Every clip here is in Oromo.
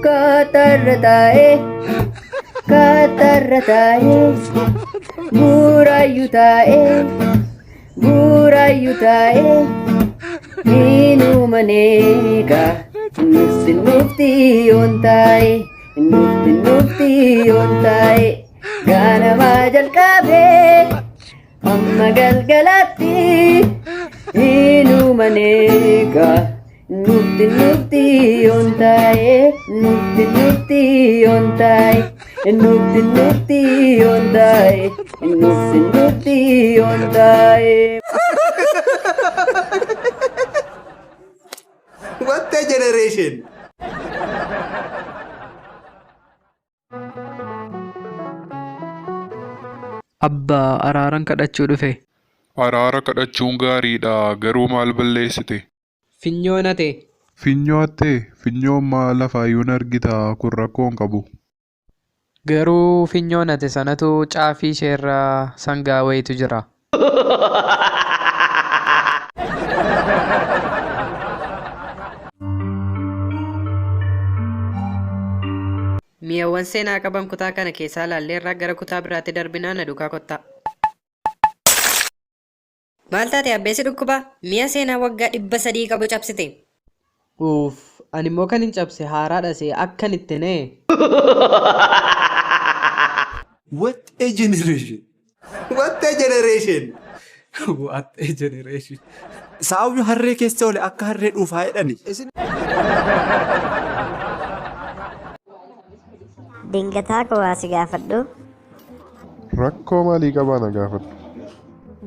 Katarra taa'ee, katarra taa'ee, Buraayyuu taa'ee, Buraayyuu taa'ee, inuma neeqa, nufti nufti yoon taa'e, nufti nufti yoon taa'e, ganamaa jalqabee amma galgalatti inuma neeqa, nufti nufti yoon taa'e, nufti nufti yoon taa'e, nufti nufti yoon taa'e, nufti nufti yoon taa'e. What a generation! Abbaa, araaran kadhachuu dhufe. Araara kadhachuun gaariidha, garuu maal balleessite? Finyoo nate. Finyoo hattee? Finyoon maa lafaayyuu hin argita, kun rakkoo hin qabu. Garuu finyoo nate sanatu caafii isheerra sangaa wayiitu jira. Mi'awwan seenaa qaban kutaa kana keessaa ilaalleerra, gara kutaa biraatti darbinaa na duukaa kottaa. Maal taate abbee si dhukkubaa? Mi'a seenaa waggaa 300 qabu cabsite. Uuuff ani immoo kanin cabse haaraadha see akkan itti na'e. What a generation! What a generation! What a generation! Saawwi harree keessa oole akka harree dhuufaa jedhani. Dingataa koo waa si gaafadhu. Rakkoo maalii qabaa na gaafadhu.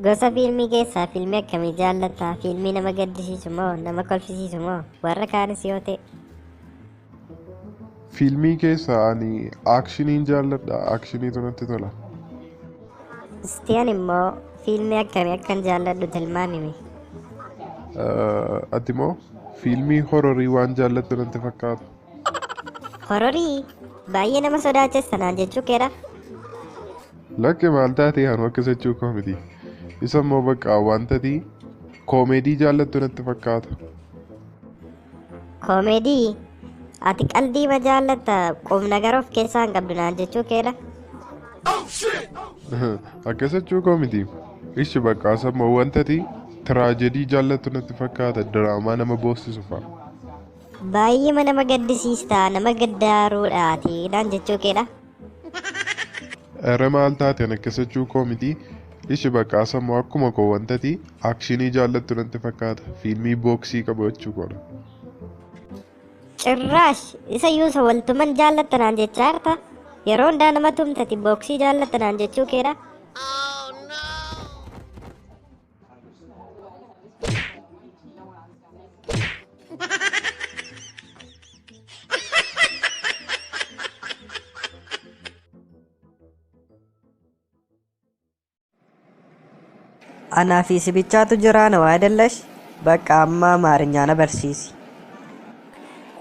Gosa fiilmii keessaa fiilmii akkamii jaallatta? Fiilmii nama gaddisiisu moo nama kolfisiisu moo warra kaanis yoo ta'e? Fiilmii keessaa ani aakshiniin jaalladha. Aakshiniitu natti tola. Isti ani immoo fiilmii akkamii akkan jaalladhu tilmaami mee. Ati immoo fiilmii hororii waan jaallattu natti fakkaata. Hororii? Baay'ee nama sodaachista naan jechuu keedha? Lakki maal taatee anu akkas jechuu koo miti. Isa immoo bakka wantati koomeedii jaallattu natti fakkaata. Koomeedii? Ati qaldiima jaallatta qumnagara of keessaa hin qabdu naan jechuu keedha? Akkas jechuu koo miti. Ishi bakka isa immoo wantati tiraajedii jaallattu natti fakkaata diraamaa nama boossisu fa'a. Baay'eema nama gaddisiista nama gaddaaruudha ati naan jechuu keedha? Ere maal taate an akkas jechuu koo miti. Ishi bakka isa immoo akkuma koo wantati akshinii jaallattu natti fakkaata. Fiilmii booksii qabu jechuu koodha. Cirraash isa yuusa waltuman jaallatta naan jechaa jirta? Yeroo hundaa nama tumtati booksii jaallatta naan jechuu keedha? Anaa fi si bichaatu jiraa ነው አይደለሽ? በቃ amma አማርኛ na barsiisi.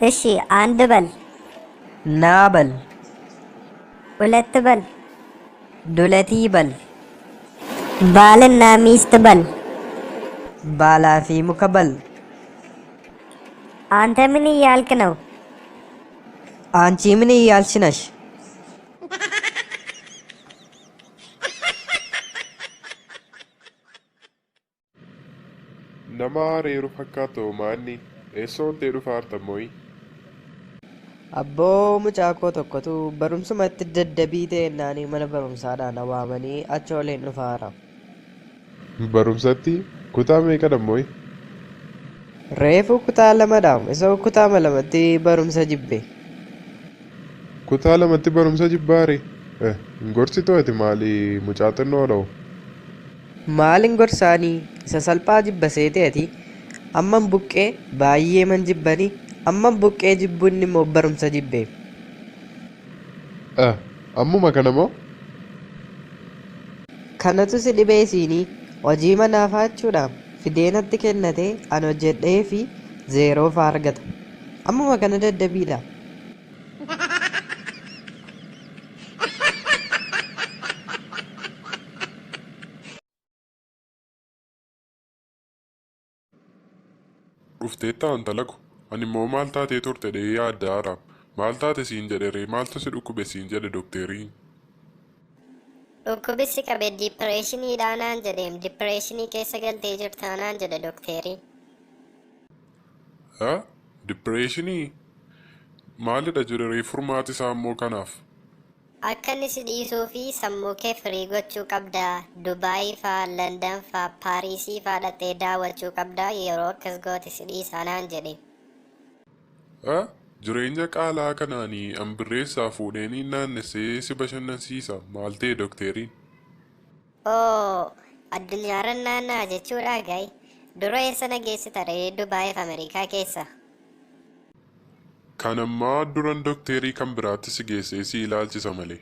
እሺ አንድ በል። ና በል። ሁለት በል። ዱለtii በል። ባልና ሚስት በል። Baalaa fi muka በል። አንተ ምን እያልክ ነው? አንቺ ምን እያልሽ ነሽ? Nama haareeru fakkaatu maanni eessa ooltee dhufa hartamooyi? Abboo mucaa koo tokkotu barumsumatti daddabii ta'e naanii mana barumsaadhaan waamanii achi ooleen dhufaara. Barumsatti kutaa meeqa dhammooyi? Reefu kutaa lamadha. Isa kutaa lamatti barumsa jibbe. Kutaa lamatti barumsa jibbaare? Hin gorsitu ati maali mucaa xinnoo dha'u? Maalin gorsaanii isa salphaa jibba seete ati amman buqqee baay'ee man jibbanii amman buqqee jibbuun immoo barumsa jibbe. Ammuma kana moo? Kanatu si dhibee siinii hojii manaa faachuudha fidee natti kennatee an hojjedhee fi zeeroo faa argata. Ammuma kana daddabiidha. Dhufteetta intala ko. Ani immoo maal taatee turte dhee yaaddaara. Maal taate siin jedhe ree maaltu si dhukkube siin jedhe dokteeriin. Dhukkubisi qabe dipireeshiniidhaa naan jedheem dipireeshinii keessa galtee jirtaa naan jedhe dokteeriin. Ha? Dipireeshinii? Maalidha jedhe ree furmaati isaa immoo kanaaf? Akka inni si dhiisuu fi sammuu kee firii gochuu qabda. Dubaayii faa, Landan faa, Paariisii faa dhaqxee daawwachuu qabda. Yeroo akkas goote si dhiisaa naan jedhe. Ha? Jireenya qaalaa kanaanii ambirreessaa fuudheenii naannessee si bashannansiisa. Maal ta'e dokteeriin? Oo, addunyaarra naannaa jechuudha ga'i. Dura eessa na geessita ree Dubaayii fi Ameerikaa keessa? Kan ammaa duran dokteerii kan biraatti si geessee si ilaalchisa malee.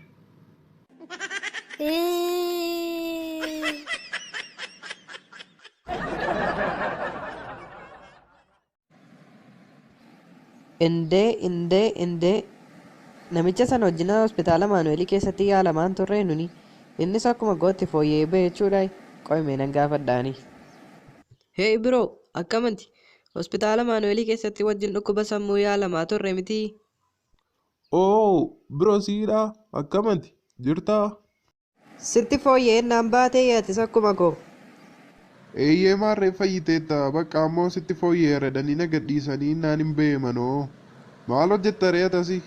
Indee indee indee namicha sana wajjin hospitaala Maanu'eelii keessatti yaalamaan turre nuni. Innis akkuma gootti fooyya'ee ba'e jechuudha. Qo'imee nan gaafadhaani. Hee biroo akkamanti hospitaala Maanu'eelii keessatti wajjin dhukkuba sammuu yaalamaa turre mitii? Oo, biroo siidhaa akkamanti jirtaa? Sitti fooyya'een naan baatee yaatis akkuma koo. Eeyyee maarree fayyiteetta bakka ammoo sitti fooyyeera jedhanii na gadhiisanii naan hin beemanoo. Maal hojjetta ree atasii?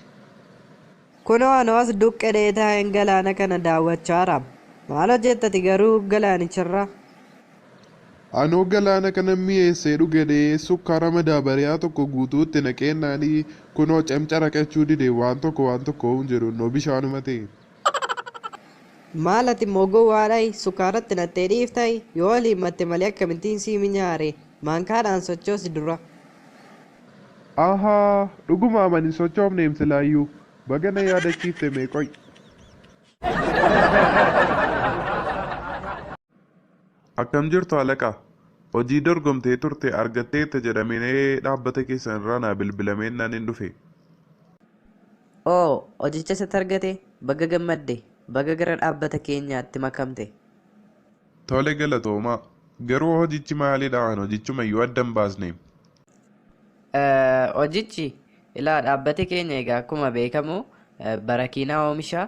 Kunoo anoo as duqqedhee taa'een galaana kana daawwachaa jira. Maal hojjettati garuu galaanicharraa? Anoo galaana kana mi'eessee dhugedhee sukkaara madaabariyaa tokko guutuutti naqee naanii kunoo camcara qechuu dide waan tokko waan tokko hin jedhu noo bishaanuma ta'e. Maal ati immoo gowwaadhaayi sukkaaratti nattee dhiiftaayi yoo waliin matte malee akkamittiin sii minyaare maankaadhaan sochoosi dura. Ahaa dhuguma aman hin sochoofne silaayyuu baga na yaadachiifte mee qoy. Akkam jirtu alaqaa? Hojii dorgomtee turte argatteetta jedhamee dhaabbata keessan irraa naa bilbilameen naan hin dhufe. Oo hojicha sitti argate baga gammadde baga gara dhaabbata keenyaatti makamte. Tole galatoomaa. Garuu hojichi maalidha? An hojichuma iyyuu adda hin baasne. Hojichi ilaa dhaabbati keenya egaa akkuma beekamu barakiinaa oomisha.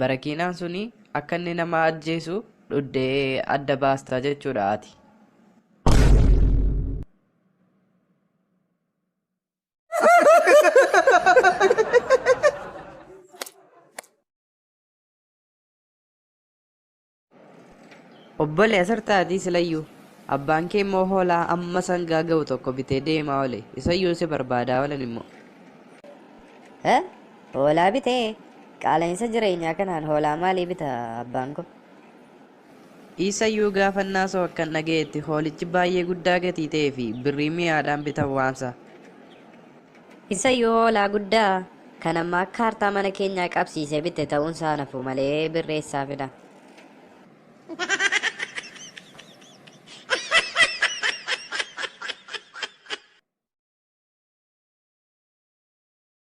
Barakiinaan suni akka inni nama ajjeesu dhuddee adda baasta jechuudha ati. Obbolee asirtaatii silayyuu abbaan kee immoo hoolaa amma sangaa ga'u tokko bitee deemaa oole isayyuu si barbaadaa oolan immoo. Eh? Hoolaa bitee? Qaala'insa jireenyaa kanaan hoolaa maalii bita abbaan koo? Isayyuu gaafannaa soo akkan dhaga'etti hoolichi baay'ee guddaa gatii ta'ee fi birrii mi'aadhaan bitan waamsa. Isayyuu hoolaa guddaa kan amma akka kaartaa mana keenyaa qabsiisee bitte ta'uun isaa nafu malee birreessaa fida.